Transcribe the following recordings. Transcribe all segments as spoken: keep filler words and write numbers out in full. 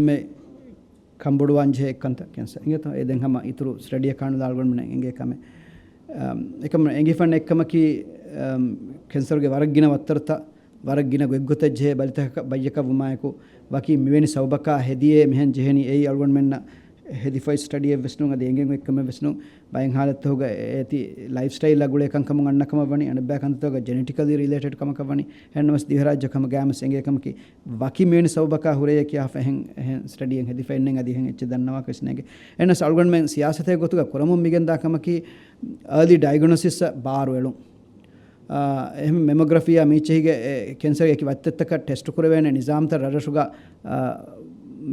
މެ ކަންބޮޑުވާން ޖެހޭ ކަންތައް ކެންސަރ އިނގޭތޯ. އެ ދެން ހަމަ އިތުރު ސްޓަޑީއަކާ ނުލާ އަޅުގަނޑުމެން އެނގޭ ކަމެއް. އަމް، އެކަމަ އެނގިފަން އެއްކަމަކީ، އަމް، ކެންސަރުގެ ވަރަށް ގިނަ ވައްތަރުތައް، ވަރަށް ގިނަ ގޮތްގޮތަށް ޖެހޭ ބަލިތަކަކަށް ބައްޔަކަށް ވުމާއެކު، ވަކި މިވެނި ސަބަބަކާ ހެދިޔޭ މިހެން ޖެހެނީ އެއީ އަޅުގަނޑުމެންނަށް ހެދިފައި ސްޓަޑީއެއް ވެސް ނޫން، އަދި އެނގެން އޮތް ކަމެއް ވެސް ނޫން. ބައެއް ހާލަތުތަކުގަ އޭތި ލައިފް ސްޓައިލްއާ ގުޅޭ ކަންކަމުން އަންނަ ކަމަށް ވަނީ، އަނެއްބައި ކަންތައްތަކުގަ ޖެނެޓިކަލީ ރިލޭޓެޑް ކަމަކަށް ވަނީ. އެހެންނަމަވެސް ދިވެހިރާއްޖެ ކަމަށް ގައިމުވެސް އެނގޭ ކަމަކީ، ވަކި މިވެނި ސަބަބަކާ ހުރެޔޭ ކިޔާފަ އެހެން، އެހެން ސްޓަޑީއެއް ހެދިފައެއް ނެތް، އަދި އެހެން އެއްޗެއް ދަންނަވާކަށް ވެސް ނޭނގެ. އެހެނަސް އަޅުގަނޑުމެން ސިޔާސަތެއް ގޮތުގަ ކުރަމުން މިގެންދާ ކަމަކީ، އާލީ ޑައިގްނޯސިސްއަށް ބާރުއެޅުން. އާ، އެހެން މެމޮގްރަފީއާ މީޗެހިގެ، އެ، ކެންސަރގެ އެކި ވައްތައްތަކަށް ޓެސްޓު ކުރެވޭނެ ނިޒާމްތައް ރަށްރަށުގަ، އާ،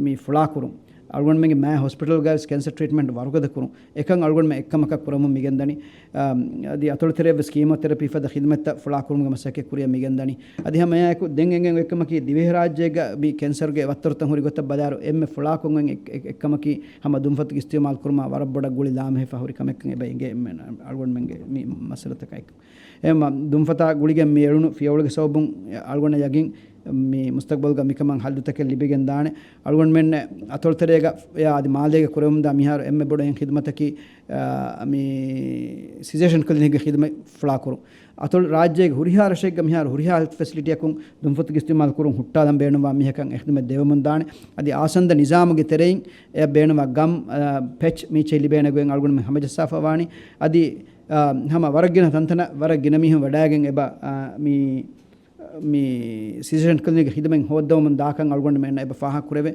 މި ފުޅާކުރުން. އަޅުގަނޑުމެންގެ މާ ހޮސްޕިޓަލްގައި ވެސް ކެންސަރ ޓްރީޓްމަންޓް ވަރުގަދަ ކުރުން. އެކަން އަޅުގަނޑުމެން އެއްކަމަކަށް ކުރަމުން މިގެންދަނީ. އާ، އަދި އަތޮޅުތެރެއަށް ވެސް ކީމޯތެރަޕީ ފަދަ ޚިދުމަތްތައް ފުޅާކުރުމުގެ މަސައްކަތް ކުރިއަށް މިގެންދަނީ. އަދި ހަމައެއާއެކު ދެން އެނގެން އޮތްކަމަކީ، ދިވެހިރާއްޖޭގަ މި ކެންސަރުގެ ވައްތަރުތައް ހުރި ގޮތަށް ބަލާއިރު، އެންމެ ފުޅާކޮށް އޮތް އެއް-، އެއް-، އެއްކަމަކީ، ހަމަ ދުންފަތުގެ އިސްތިޢުމާލު ކުރުމާ ވަރަށް ބޮޑަށް ގުޅި ލާމެހިފަ ހުރި ކަމެއްކަން އެބަ އެނގޭ އަޅުގަނޑުމެންގެ މި މައްސަލަތަކާއެކު. އެ މަ-، ދުންފަތާ ގުޅިގެން މި އެޅުނު ފިޔަވަޅުގެ ސަބަބުން އަޅުގަނޑަށް ޔަގީން މި މުސްތަޤްބަލްގަ މިކަމަށް ހައްލުތަކެއް ލިބިގެން ދާނެ. އަޅުގަނޑުމެން އަތޮޅުތެރޭގަ އަދި މާލޭގަ ކުރެވެމުންދާ މިހާރު އެންމެ ބޮޑު އެހެން ޚިދުމަތަކީ، އާ، މި ސިޒޭޝަން ކްލިނިކްގެ ޚިދުމަތް ފުޅާކުރުން. އަތޮޅު ރާއްޖޭގެ ހުރިހާ ރަށެއްގަ މިހާރު ހުރިހާ ހެލްތު ފެސިލިޓީއަކުން ދުންފަތުގެ އިސްތިޢުމާލު ކުރުން ހުއްޓާލަން ބޭނުންވާ މީހަކަށް އެ ޚިދުމަތް ދެވެމުން ދާނެ. އަދި އާސަންދަ ނިޒާމުގެ ތެރެއިން އެ ބޭނުންވާ ގަމް، އާ، ޕެޗް މީޗެއް ލިބޭނެ ގޮތް އަޅުގަނޑުމެން ހަމަޖައްސާފަ ވާނީ. އަދި، އާ، ހަމަ ވަރަށް ގިނަ ތަންތަނަށް ވަރަށް ގިނަ މީހުން ވަޑައިގެން އެބަ، އާ، މި މި ސިޒޭޝަން ކްލިނިކް ޚިދުމަތް ހޯއްދަވަމުން ދާކަން އަޅުގަނޑުމެންނަށް އެބަ ފާހަގަ ކުރެވޭ.